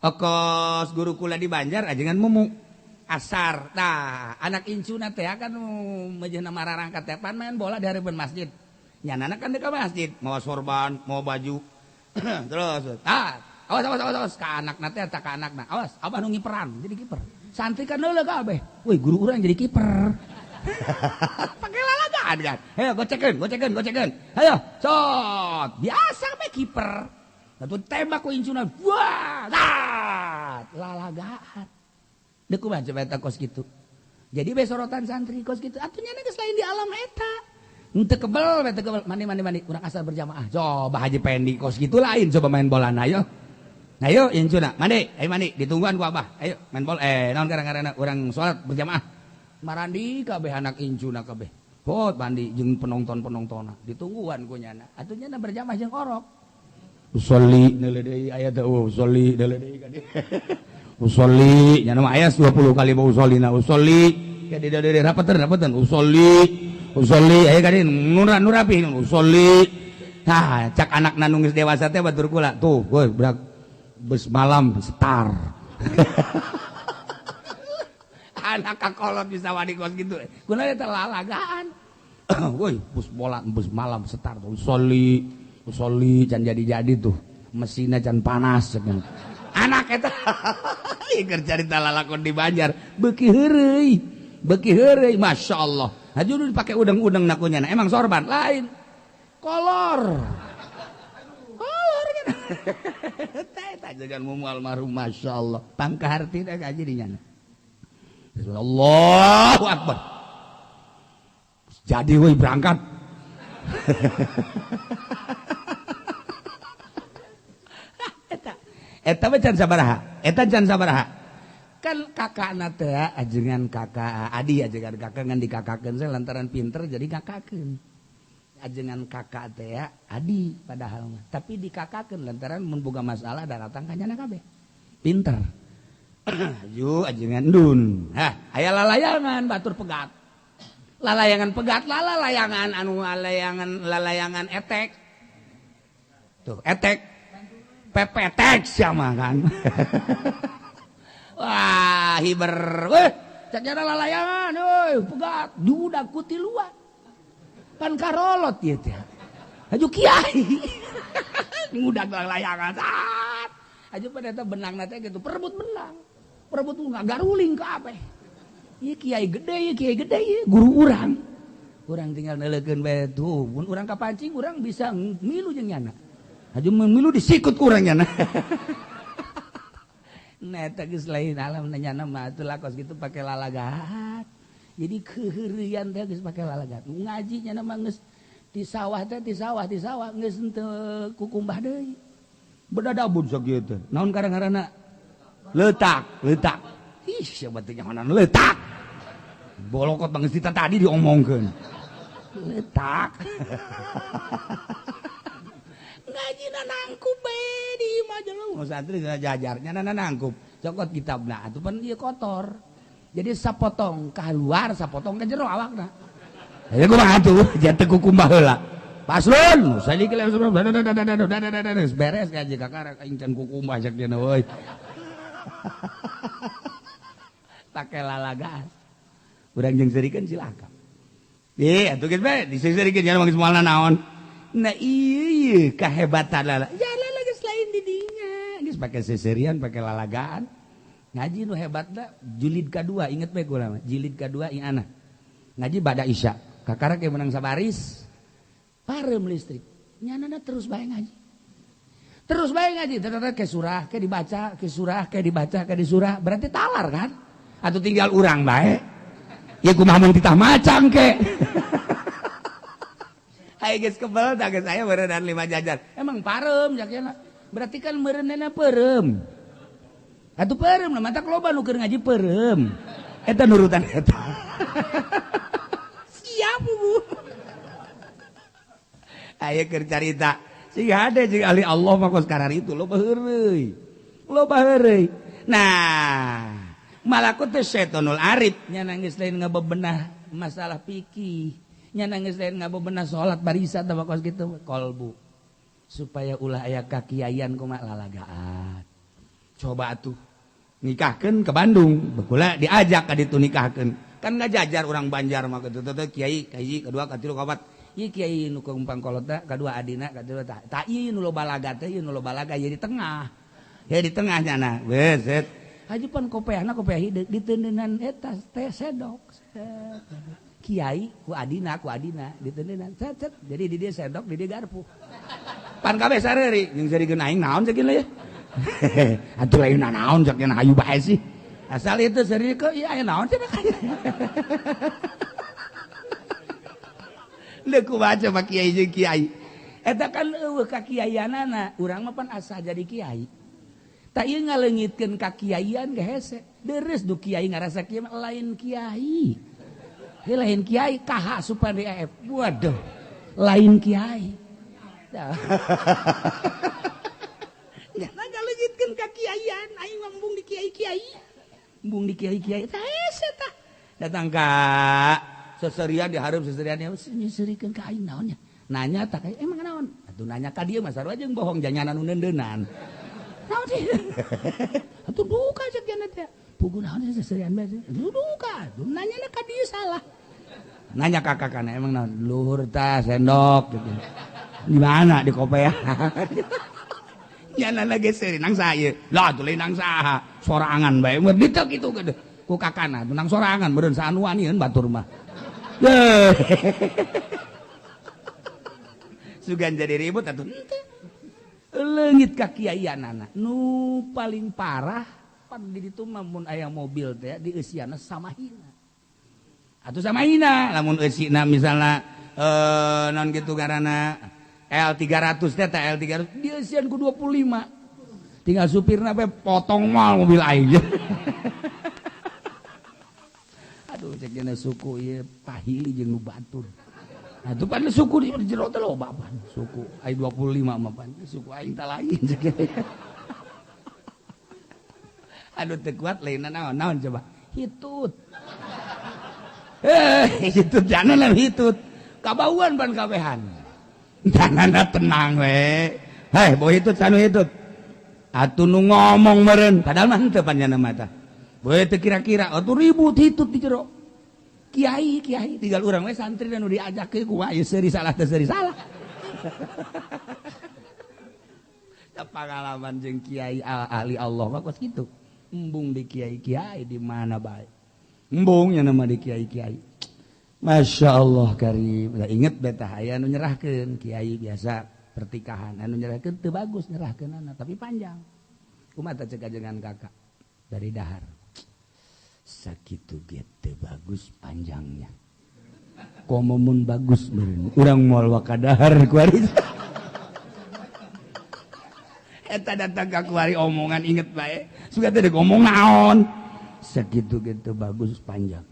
Okos guru kula di Banjar ajengan mumu asar. Tah, anak incuna teh kan mejehna mararangkat teh pan main bola di hareupeun masjid. Nyanana kan dekat masjid, mawa sorban, mawa baju. Terus, tah, awas awas awas awas ka anakna teh tak ka anakna. Awas, abah nu ngiperan jadi kiper. Santri kan leuleuh kabeh. Woi, guru urang jadi kiper. Pakai lalagaan kan. Ayo gocekeun, gocekeun, gocekeun. Ayo, cot. Biasa we kiper. Lalu tembak ku incuna. Wah, tat, lalagaan. Deuk kumaha coba eta kos kitu. Jadi be sorotan santri kos kitu. Atuh nya geus lain di alam eta. Henteu kebel, teu kebel. Mandi mandi mandi, urang asal berjamaah. Coba Haji Pendi kos kitu lain coba main bola na ayo. Ayo incuna, mandi, ayo mandi, ditungguan ku abah. Ayo main bola naon gara-garana urang salat berjamaah. Marandi kabeh anak incuna kabeh. Hot mandi jeung penonton-penontonna. Ditungguan ku nyana. Atuh nyana berjamaah jeung orok. Usolli neuleuh deui aya teh usolli neuleuh deui ka dieu. Usolli nya mah aya 20 kali mau usolli na usolli ka dieu deui rapeteun rapeteun usolli usolli aya ka dieu nu rapi usolli. Tah cak anakna nu geus dewasa teh batur kula tuh woi budak bus malam star. Anak kakolot bisa wani kos gitu. Kunaon eta lalagaan. Woi bus bola bus malam star usolli usolli can jadi-jadi tuh mesinnya can panas anak eta ieu carita lalakon di Banjar beuki heureuy masyaallah hayu dipake udeng-udeng nakunya emang sorban lain kolor kolor kan eta jagan mumu almarhum masyaallah pangkahartina ngaji di nyana Allahu akbar jadi woi berangkat. Eta mah can sabaraha? Eta can sabaraha? Kan kakakna teh ajengan kakak adi ajengan kakak ngan dikakakeun saya lantaran pinter jadi kakakeun. Ajengan kakak teh adi padahal mah, tapi dikakakeun lantaran mun boga masalah datang ka nyana kabeh. Pinter. Aju ajengan dun. Hah, aya lalayangan batur pegat. Lalayangan pegat lala layangan anu lalayangan lalayangan etek. Tuh, etek. Pepetek siapa kan. Wah, hiber. Weh, cak jana lalayangan euy, pegat diudag ku tiluan. Pan karolot ieu teh. Haju kiai. Ngudag lalayangan. Sat. Haju pada eta benangna teh gitu, perebut benang. Perebut ngagaruling kabeh. Ieu kiai gede, ieu kiai gede, ieu guru urang. Urang tinggal neuleukeun bae tuh, mun urang kapancing urang bisa milu jeung nyana. Haju milu disikut ku urang nyana. Nah, eta geus lain alam nyana mah atuh lakos gitu pake lalagaan. Jadi keheureuyan teh geus pake lalagaan. Ngaji nyana mah geus di sawah teh di sawah di sawah geus henteu kukumbah deui. Bedadabun sakieu teh. Naon karang-karana? Leutak, leutak. Ih, siapa teh nyahonan leutak. Bolokot bang cerita tadi diomongkeun. Letak. Ngaji na nangkup bae di imah jelema santri jajarnya na nangkup. Cokot kitabna atuh pan ieu kotor. Jadi sapotong keluar, sapotong ke jero awakna. Ya kumaha atuh, jatuh kukumbah heula. Paslon, saliki beres ngaji kakara aing can kukumbah cek dina euy. Pakai lalagaan. Urang jeung seurikeun cilaka. Ih, atuh geus bae diseurikeun nya mah geus moal naon. Nah iya kahebatan lala. Ya lala geus lain di dinya. Geus pake seserian, pake lalagaan. Ngaji nu hebatna jilid kadua, inget bae kula mah. Jilid kadua ieu ana. Ngaji bada Isya. Kakara ke menang sabaris. Pareum listrik. Nyanana terus bae ngaji. Terus bae ngaji, ternyata ke surah, ke dibaca, ke surah, ke dibaca, ke disurah, berarti talar kan? Atau tinggal urang bae. Ya kumaha mun titah macang ke. Hai geus kebel tah geus aya meureunana 5 jajar. Emang pareum jakena. Berarti kan meureunana peureum. Atuh peureum lah matak loba nu keur ngaji peureum. Eta nurutan eta. Siap Bu. Aya keur carita. Sing hade jeung ahli Allah mah kos kararitu loba heureuy. Loba heureuy. Nah, malakut teh setonul arif nya nangis lain ngabebenah masalah fikih. Nya nangis lain ngabebenah salat barisa tah kos kitu kolbu. Supaya ulah aya kakiaian kumaha lalagaan. Coba atuh nikahkeun ke Bandung, bekula diajak ka ditu nikahkeun. Kan ngajajar orang Banjar mah kitu teh kiai, kahiji, kadua, katilu, kaopat. Ieu kiai nu kumpang kolotna, kadua adina, katilu tah. Tah ieu nu loba laga teh, ieu nu loba laga ieu di tengah. Ya di tengah nyana. Wes set. Haji pan kopeahna kopeah hideung diteuneunan eta teh sedok. Kiai ku adina diteuneunan set set. Jadi di dieu sendok, di dieu garpu. Pan kabeh sareuri jeung sarikeun aing naon ceuk ieu. Atuh lain naon cek nya hayu bae sih. Asal itu seri ke ieu aya naon cenah. Leuh kumaha coba kiai jeung kiai. Eta kan eueuh ka kiaianana, urang mah pan asa jadi kiai. Tah ieu ngaleungitkeun ka kiaian ge hese. Deres du kiai ngarasa kieu mah lain kiai. Ieu lain kiai kaha Supandi EF. Waduh, lain kiai. Jangan ngaleungitkeun ka kiaian, aing mah embung di kiai-kiai. Embung di kiai-kiai tah hese tah. Datang ka seserian di hareup seserian nyeserikeun ka aing naon nya. Nanya tah emang naon? Atuh nanya ka dieu mah sarua jeung bohong janyanan nu neundeunan. Naon sih? Atuh duka cek jana teh. Puguh naon sih seserian bae. Duka, nanya ka dieu salah. Nanya ka kakana emang naon? Luhur tah sendok gitu. Di mana di kopeah? Nyana lagi seri nang saya. Lah atuh lain nang saha? Sorangan bae mun ditu kitu geuh. Ku kakana nang sorangan meureun saanuan batur mah. Sugan jadi ribut atuh henteu. Leungit ka kiaianana. Nu paling parah pan di ditu mah mun aya mobil teh dieusiana sama hina. Atuh sama hina lamun eusina misalna naon kitu ngaranna L300 teh L300 dieusian ku 25. Tinggal supirna bae potong mal mobil aing. Aduh cek dina suku ieu pahili jeung nu batur. Atuh pan suku di jero teh loba pan. Suku ai 25 mah pan. Suku aing tah lain cek. Aduh teu kuat lainna naon naon coba. Hitut. Hitut jangan lah hitut. Kabauan pan kabehan. Jangan tenang we. Hei, boh hitut sanu hitut. Atuh nu ngomong meureun, padahal mah henteu panjana mata. Boh teu kira-kira atuh ribut hitut di jero. Kiai, kiai tinggal urang we santri nu diajak ke kumaha ieu seuri salah teu seuri salah. Pengalaman jeung kiai ahli Allah mah kos kitu. Embung di kiai-kiai di mana bae. Embung nya nama di kiai-kiai. Masya Allah karim. Lah inget beta aya nu nyerahkeun kiai biasa pertikahan anu nyerahkeun teu bagus nyerahkeunana tapi panjang. Kumaha teh cek ajengan kakak dari dahar. Sakitu ge teu bagus panjangnya. Komo mun bagus meureun urang moal wakadahar kuari. Eta datang ka kuari omongan inget bae. Suka teh ngomong naon. Sakitu ge teu bagus panjang.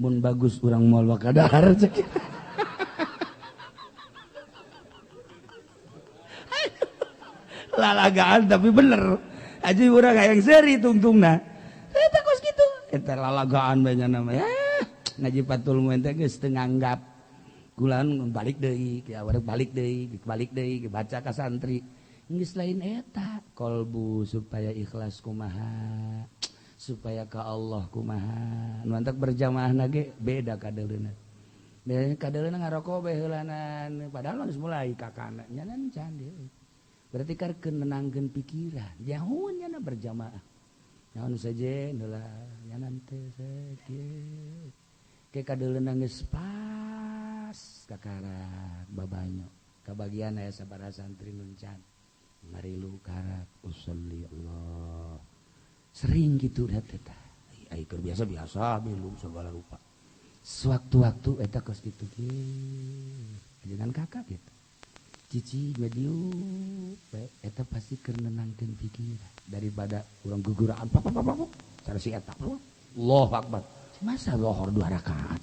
Mun bagus urang moal wakadahar cek. Lalagaan tapi bener. Aji urang hayang seuri tungtungna. Eta kos kitu. Eta lalagaan bae nya mah. Ngaji Fathul Muin teh geus teu nganggap. Kulan balik deui, kieu balik deui, balik deui baca ka santri. Geus lain eta kolbu supaya ikhlas kumaha. Supaya ka Allah kumaha. Nu antak berjamaah ge beda kadeuleuna. Beda kadeuleuna ngaroko bae heulanan padahal geus mulai kakana nya can deui. Berarti keur nenangkeun pikiran. Jahun nya berjamaah. Naon saja heula nya teh sakieu. Ke kadeuleuna geus pas kakarak babanyo. Kabagian aya sabaraha santri nu can. Ngarilu karak usolli Allah. Sering gitu lihat eta. Ai keur biasa-biasa belum segala rupa. Sewaktu-waktu eta kos kitu ge. Ajengan kakak gitu. Cici mediu eta pasti keur nenangkeun pikiran daripada urang guguraan pap pap pap. Cara si eta. Allahu Akbar. Masa lohor 2 rakaat.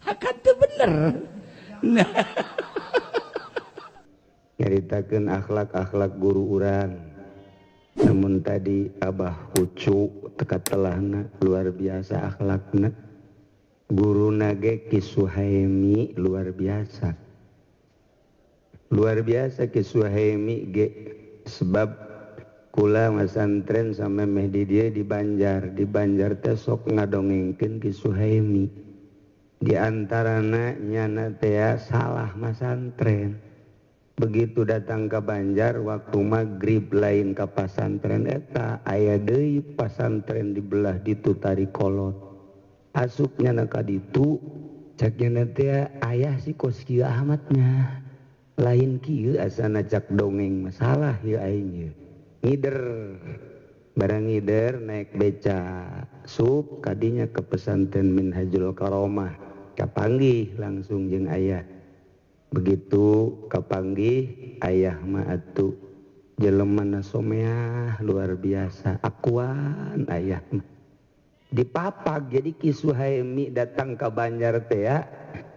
Hakan teu bener. Nah. Nyaritakeun akhlak-akhlak guru urang. Namun tadi Abah Ucu teka telahna luar biasa akhlakna. Guru nage Ki Suhaimi luar biasa. Luar biasa Ki Suhaimi ge sebab kula masantren sama meh di dia di Banjar, di Banjar teh sok ngadongengkeun Ki Suhaimi. Di antarana nyana teh salah masantren. Begitu datang ke Banjar waktu maghrib lain ke pasantren eta aya deui pasantren di belah ditu tari kolot. Asupnya na ka ditu cak nyana teh ayah si kos kieu Ahmadnya. Lain kieu asana cak dongeng masalah ieu aing ieu. Ngider barang ngider naik beca sup kadinya ke pesantren Minhajul Karomah kapanggih langsung jeung ayah. Begitu kapanggih ayah mah atuh jelemana someah luar biasa akuan ayah mah dipapag. Jadi Ki Suhaimi datang ke Banjar teh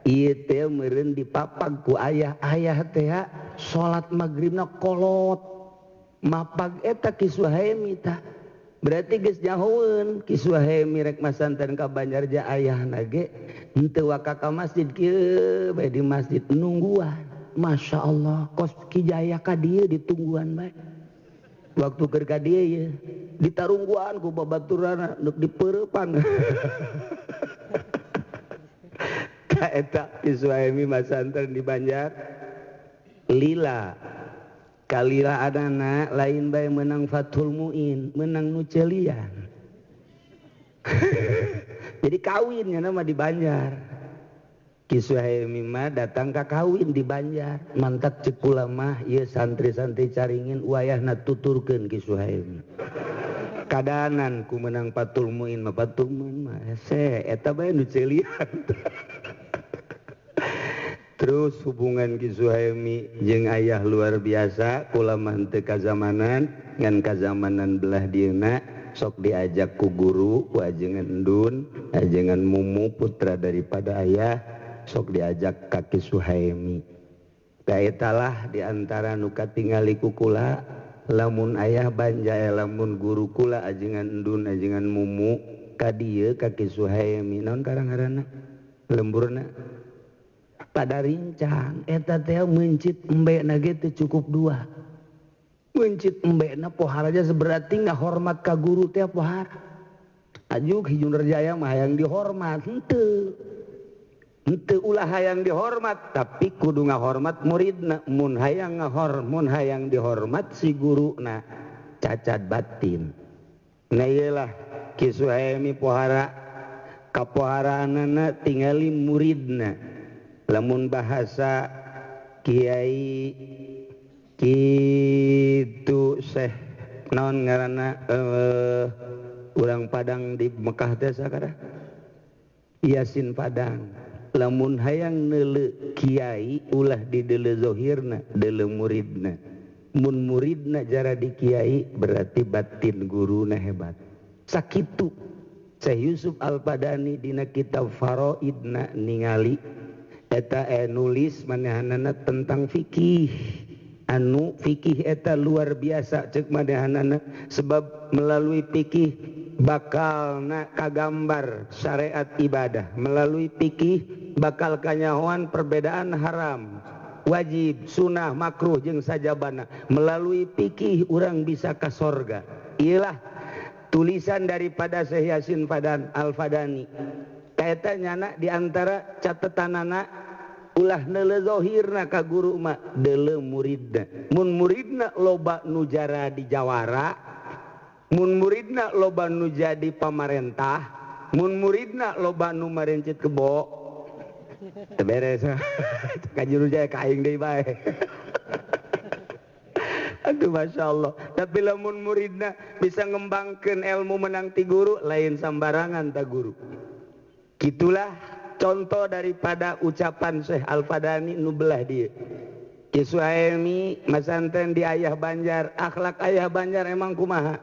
ieu teh meureun dipapag ku ayah. Ayah teh salat magribna kolot mapag eta Ki Suhaimi tah berarti geus nyahoeun Ki Suhaimi rek masanten ka Banjar ja ayahna ge henteu waka ka masjid kieu bae di masjid nungguan. Masya Allah kos Ki Jaya ka dieu ditungguan bae waktu keur ka dieu ye ditarungguan ku babaturanna nu dipeurepan. Ka eta Ki Suhaimi masanten di Banjar lila kalila adana lain bae menang Fathul Muin menang nu celian. Jadi kawinnya nama di Banjar. Ki Suhaimi mah datang ka kawin di Banjar. Mantak ceuk kula mah ieu santri-santri caringin wayahna tuturkeun Ki Suhaimi. Kadanan ku menang Fathul Muin mah Fathul Muin mah hese eta bae nu celian. Terus hubungan Ki Suhaimi jeung ayah luar biasa, kula mah henteu kazamanan, ngan kazamanan belah dieuna sok diajak ku guru, ku ajengan Endun, ajengan Mumu putra daripada ayah, sok diajak ka Ki Suhaimi. Kaetalah di antara nu katingali ku kula, lamun ayah Banjar, lamun guru kula ajengan Endun, ajengan Mumu ka dieu ka Ki Suhaimi, naon karang-ngaranna? Lemburna pada rincang eta teh mencit embekna ge teu cukup dua. Mencit embekna pohara aja seberarti ngahormat ka guru teh pohara. Ajuk Hijun Rejaya mah hayang dihormat henteu. Henteu ulah hayang dihormat tapi kudu ngahormat muridna. Mun hayang ngahor, mun hayang dihormat si guruna cacat batin. Nah ieu lah Ki Suhaimi pohara kapoharaanana tingali muridna. Lamun bahasa kiai kitu Syekh naon ngaranna urang Padang di Mekah teh sakara Yasin Padang, lamun hayang neuleu kiai ulah di deuleu zahirna deuleu muridna. Mun muridna jara di kiai berarti batin guruna hebat. Sakitu Syekh Yusuf Al-Padani dina kitab Faraidna ningali eta nulis manehanana tentang fikih. Anu fikih eta luar biasa cek manehanana sebab melalui fikih bakalna kagambar syariat ibadah, melalui fikih bakal kanyahoan perbedaan haram, wajib, sunah, makruh jeung sajabana. Melalui fikih urang bisa ka sorga. Iyalah tulisan daripada Syekh Yasin Padan Al-Fadani. Kaeta nyana diantara catetanana ulah neuleu zahirna ka guru mah deuleu muridna. Mun muridna loba nu jara di jawara, mun muridna loba nu jadi pamarentah, mun muridna loba nu marencit kebo. Teu beres. Ka juru jaya ka aing deui bae. Aduh Masya Allah. Tapi lamun muridna bisa ngembangkeun ilmu menang ti guru lain sambarangan ta guru. Gitulah contoh daripada ucapan Syekh Al-Fadani nu belah dia. Ki Suhaimi masanten di ayah Banjar, akhlak ayah Banjar emang kumaha?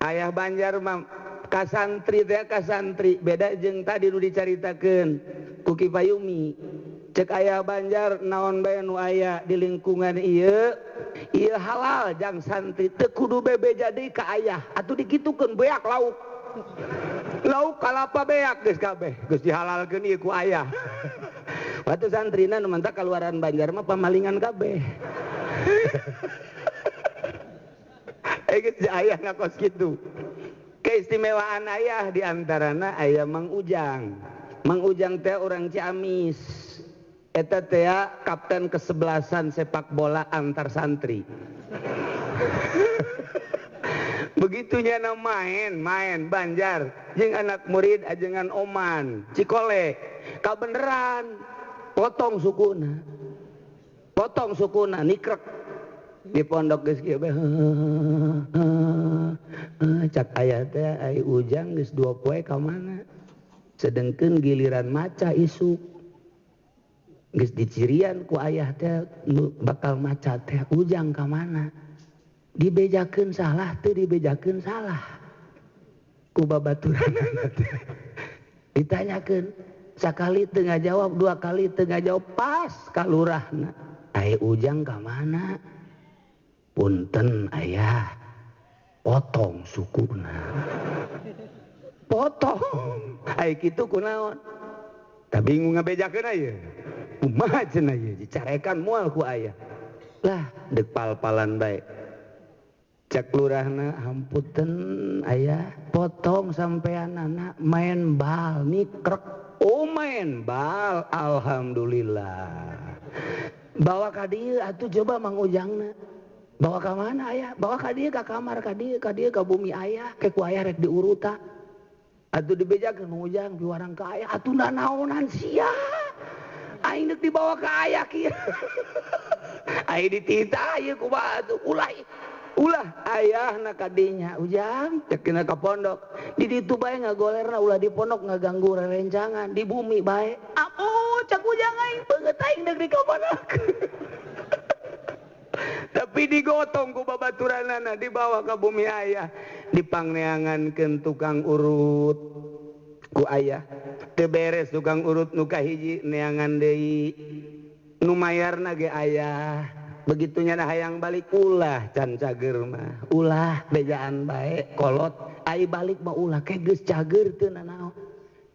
Ayah Banjar mah kasantri teh kasantri, beda jeung tadi nu dicaritakeun ku Ki Fayumi. Cek ayah Banjar naon bae nu aya di lingkungan ieu, ieu halal jang santri teu kudu bebeja deui ka ayah, atuh dikitukeun beak lauk. Lauk kalapa beak geus kabeh, geus dihalalkeun ieu ku ayah. Waktu santrina nu mantak kaluaran Banjar mah pamalingan kabeh. Geus ayah ngakos kitu. Keistimewaan ayah diantarana ayah Mang Ujang. Mang Ujang teh orang Ciamis. Eta teh kapten kesebelasan sepak bola antar santri. Begitunya na main Banjar jeung anak murid ajengan Oman, Cikole. Kabeneran potong sukuna. Potong sukuna nikrek. Di pondok geus kieu bae. Cak aya teh ai Ujang geus 2 poe ka mana. Sedengkeun giliran maca isuk. Geus dicirian ku ayah teh bakal maca teh Ujang ka mana. Dibejakeun salah teu dibejakeun salah. Ku babaturanana teh. Ditanyakeun sakali teu ngajawab, 2 kali teu ngajawab, pas ka lurahna. Ai Ujang ka mana? Punten ayah, potong sukuna. Potong. Ai kitu kunaon? Tah bingung ngabejakeun aya. Kumaha cenah ieu dicarekan moal ku ayah. Lah deuk pal-palan bae. Cek lurahna hampunten ayah, potong sampeanana main bal nikrek. Oh main bal, alhamdulillah. Bawa ka dieu atuh coba Mang Ujangna. Bawa ka mana ayah? Bawa ka dieu ka kamar, ka dieu, ka dieu ka bumi ayah, ke ku ayah rek diuruta. Atuh dibejakeun Mang Ujang piwarang ka ayah, atuh nanaonan sia. Aing deuk dibawa ka ayah kieu. Aing dititah ieu kumaha atuh ulah. Ulah ayahna kadinya Ujang cekina ka pondok. Di ditu bae ngagolerna ulah di pondok ngaganggu rerencangan, di bumi bae. Ampun cak Ujang aing beungeut aing deuk dikamanakeun. Tapi digotong ku babaturanana dibawa ka bumi ayah, dipangneangankeun tukang urut ku ayah. Teu beres tukang urut nu kahiji neangan deui. Nu mayarna ge ayah. Begitunya dah hayang balik ulah can cager mah. Ulah bejaan bae kolot ai balik mah ulah ke geus cager teu nanaon.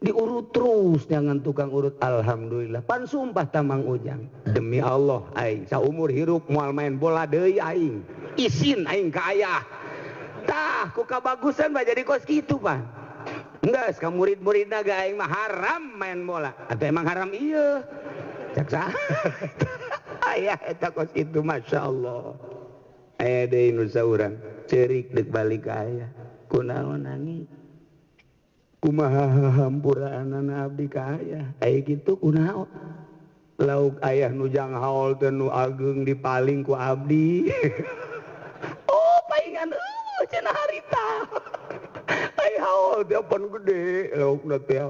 Diurut terus jangan tukang urut, alhamdulillah. Pan sumpah tamang Ujang, demi Allah aing saumur hirup moal main bola deui aing. Isin aing ka ayah. Tah ku kabagusan mah jadi kos kitu pan. Enggeus ka murid-muridna ge aing mah haram main bola. Atuh emang haram ieu. Cak saha? Ayah eta kos kitu masyaallah. Aya deui nu saurang ceurik deuk balik ka ayah. Kunaon nangis? Kumaha hampuraanana abdi ka ayah. Aya kitu kunaon? Lauk ayah nu jang haol teh nu ageung dipaling ku abdi. Oh paingan eueuh cenah harita. Ai haol teh pan gede laukna teh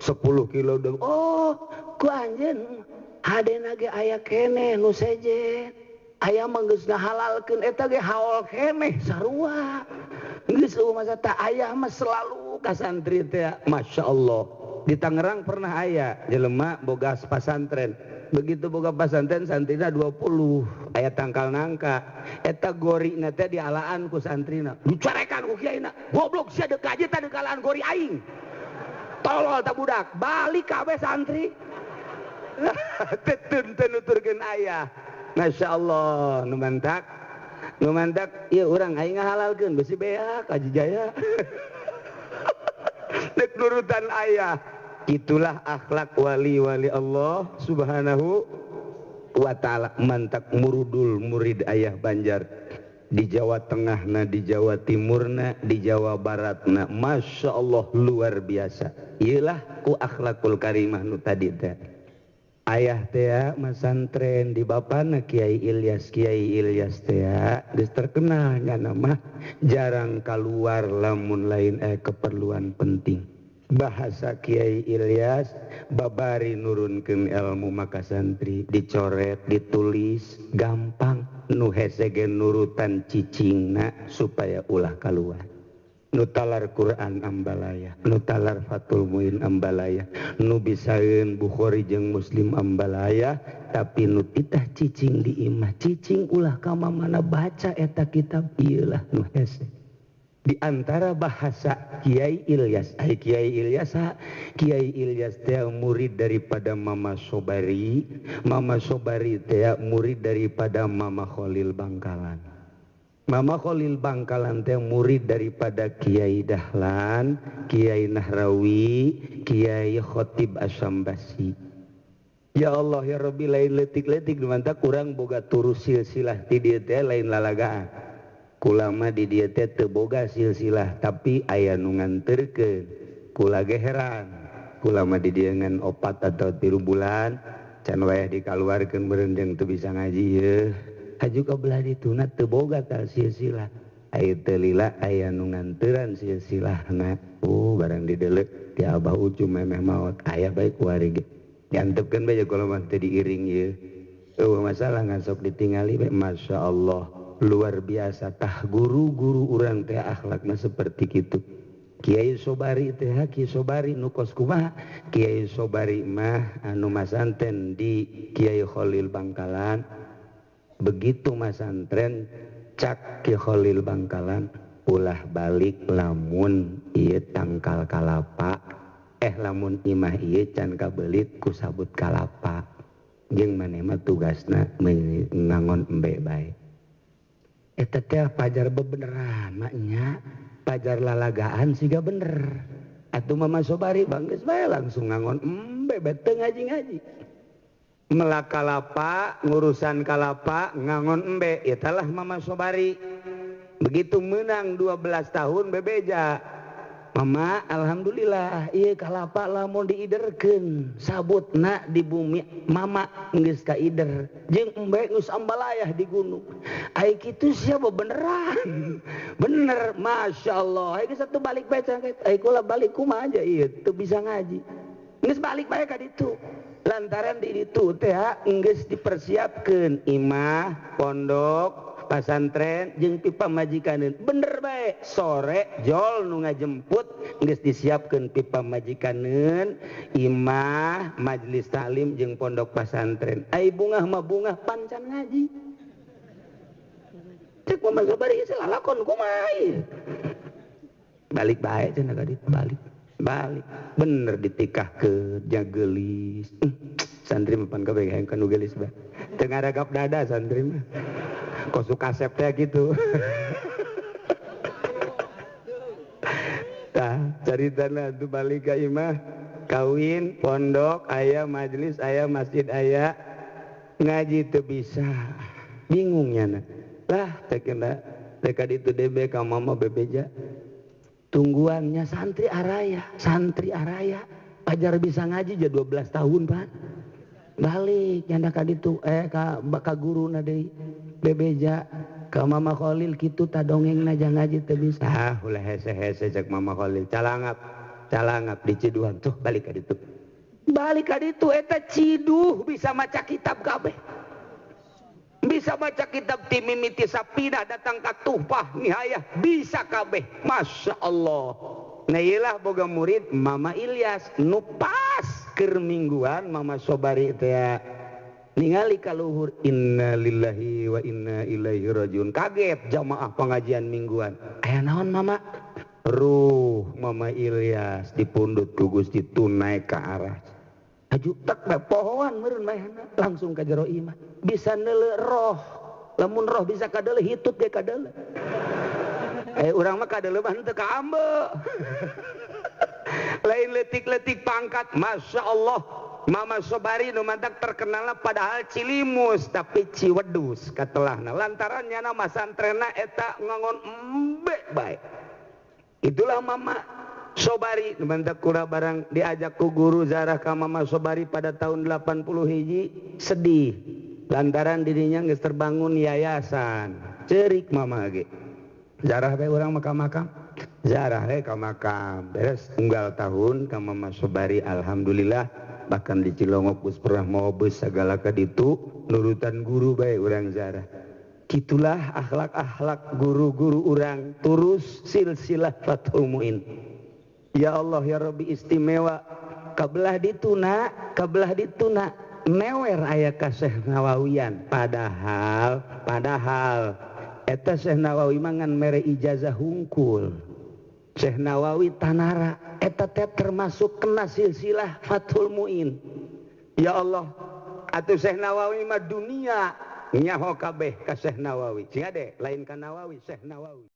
10 kilo deung. Oh ku anjeun hadena ge aya keneh nu sejen. Aya mah geus ngahalalkeun eta ge haol keneh sarua. Geus eueuh masa tah ayah mah selalu ka santri teh Masya Allah. Di Tangerang pernah aya jelema boga pasantren. Begitu boga pasantren santrina 20 aya tangkal nangka. Eta gorina teh dialaan ku santrina. Dicarekan ku kiaina. Goblok sia deuk aja tah deuk alaan gori aing. Tolol ta budak, balik kabeh santri. Tetun teu nuturkeun ayah. Masya Allah, nu mantak. Nu mantak ieu urang aing ngahalalkeun besi beak Haji Jaya. Dek nurutan ayah. Itulah akhlak wali-wali Allah Subhanahu wa ta'ala. Mantak murudul murid ayah Banjar di Jawa Tengah na, di Jawa Timur na, di Jawa Barat na, Masya Allah luar biasa. Iyalah ku akhlakul karimah nu tadi teh. Ayah teh masantren di bapana Kiai Ilyas, Kiai Ilyas teh geus terkenal nyana mah jarang keluar lamun lain keperluan penting. Bahasa Kiai Ilyas babari nurunkeun ilmu maka santri dicoret ditulis gampang nu hese ge nurutan cicingna supaya ulah kaluar. Nu talar Quran ambalaya, nu talar Fathul Muin ambalaya, nu bisaeun Bukhari jeung Muslim ambalaya, tapi nu titah cicing di imah cicing ulah ka mamana baca eta kitab ieu lah nu hese. Di antara bahasa Kiai Ilyas, ai Kiai Ilyas, Kiai Ilyas teh murid daripada Mama Sobari, Mama Sobari teh murid daripada Mama Kholil Bangkalan. Mama Kholil Bangkalan teh murid daripada Kiai Dahlan, Kiai Nahrawi, Kiai Khotib Asambasi. Ya Allah ya Rabbi, lain letik-letik mantap kurang boga turus silsilah ti dieu teh lain lalagaan. Kulama di dieu teh teu boga silsilah tapi aya nu nganterkeun. Kula ge heran. Kulama di dieu ngan 4 atau 3 bulan can wayah dikaluarkeun meureun jeung teu bisa ngaji yeuh. Haju ka belah dituna teu boga tah silsilah. Aya teu lila aya nu nganteran silsilahna. Oh barang dideuleu ti Abah Ucu memeh maot aya bae kuari ge. Diantepkeun bae kalau mah teu diiring ieu. Eueuh masalah ngan sok ditingali bae Masya Allah luar biasa tah guru-guru urang teh akhlakna seperti kitu. Kiai Sobari teh Kiai Sobari nu kos kumaha? Kiai Sobari mah anu masanten di Kiai Kholil Bangkalan. Begitu masantren cak Kiai Kholil Bangkalan ulah balik lamun ieu tangkal kalapa. Lamun imah ieu can kabelit ku sabut kalapa. Jeung maneh mah tugasna ngangon embe bae. Eta teh pajar bebeneran maknya, pajar lalagaan siga bener. Atuh Mama Sobari banggeus bae langsung ngangon embe bae teu ngaji-ngaji. Melak kalapa, ngurusan kalapa, ngangon embe, eta lah Mama Sobari. Begitu menang 12 tahun bebeja. Mama alhamdulillah ieu kalapa lamun diiderkeun sabutna di bumi mama geus kaider jeung embe geus ambalayah di gunung. Ai kitu sia beneran. Bener masyaallah. Ai geus satu balik bae ai kula balik kumaha aja ieu teu bisa ngaji. Geus balik bae ka ditu. Lantaran di ditu teh geus dipersiapkeun imah, pondok, pasantren jeung pipa majikaneun. Bener bae sore jol nu ngajemput geus disiapkeun pipa majikaneun, imah, majelis taklim jeung pondok pasantren. Ai bungah mah bungah pancan ngaji. Cek Mama Sobari geus lalakon kumaha ieu. Balik bae cenah ka ditu balik. Balik bener ditikahkeun jageulis. Santri mah pan kabeh hayang ka nu geulis bae. Teu ngaragap dada santri mah. Kok suka kasep teh gitu. Tah caritana atuh balik ka imah kawin pondok aya majelis aya masjid aya ngaji teu bisa. Bingung nyana. Lah teh kena teh ka ditu debe ka mama bebeja. Tungguannya santri araya pajar bisa ngaji ja 12 tahun Pak. Balik nyanda ka ditu ka guruna deui bebeja ka Mama Kholil kitu ta dongengna ja ngaji teu bisa. Ah ulah hese-hese cek Mama Kholil calangap calangap di Ciduhan tuh balik ka ditu. Balik ka ditu eta Ciduh bisa maca kitab kabeh. Bisa baca kitab ti mimiti sapinah datang ka Tuhfah Nihayah bisa kabeh. Masya Allah. Nah iyalah boga murid Mama Ilyas nu pas keur mingguan Mama Sobari teh ningali ka luhur innalillahi wa inna ilaihi rajiun. Kaget jamaah pengajian mingguan. Aya naon Mama? Ruh Mama Ilyas dipundhut ku Gusti tunai ka aras. Aju tek bae pohoan meureun maehna langsung ka jero imah. Bisa neuleuh roh. Lamun roh bisa kadeuleuh hitut ge kadeuleuh. Urang mah kadeuleuh mah henteu kaambe. Lain letik-letik pangkat, Masya Allah. Mama Sobari nu mantak terkenalna padahal Cilimus tapi Ciwedus katelahna. Lantaran nyana masantrena eta ngangon embe bae. Itulah Mama Sobari nu mantak kura barang diajak ku guru zarah ka Mama Sobari pada tahun 80 hiji sedih. Lantaran dirinya geus terbangun yayasan. Cerik mama ge. Zarah bae urang mah ka makam. Zarah we ka makam. Beres unggal tahun ka Mama Sobari alhamdulillah bahkan di Cilongok geus pernah mau bus sagala ka ditu nurutan guru bae urang zarah. Kitulah akhlak-akhlak guru-guru urang terus silsilah Fathul Muin. Ya Allah ya Rabbi istimewa kabelah dituna newer aya ka Syekh Nawawian padahal Eta Syekh Nawawi mangan mere ijazah hungkul. Syekh Nawawi tanara eta teh termasuk kena silsilah Fathul Muin. Ya Allah, atuh Syekh Nawawi mah dunia nyaho kabeh ka Syekh Nawawi. Cing ade lain ka Nawawi, Syekh Nawawi.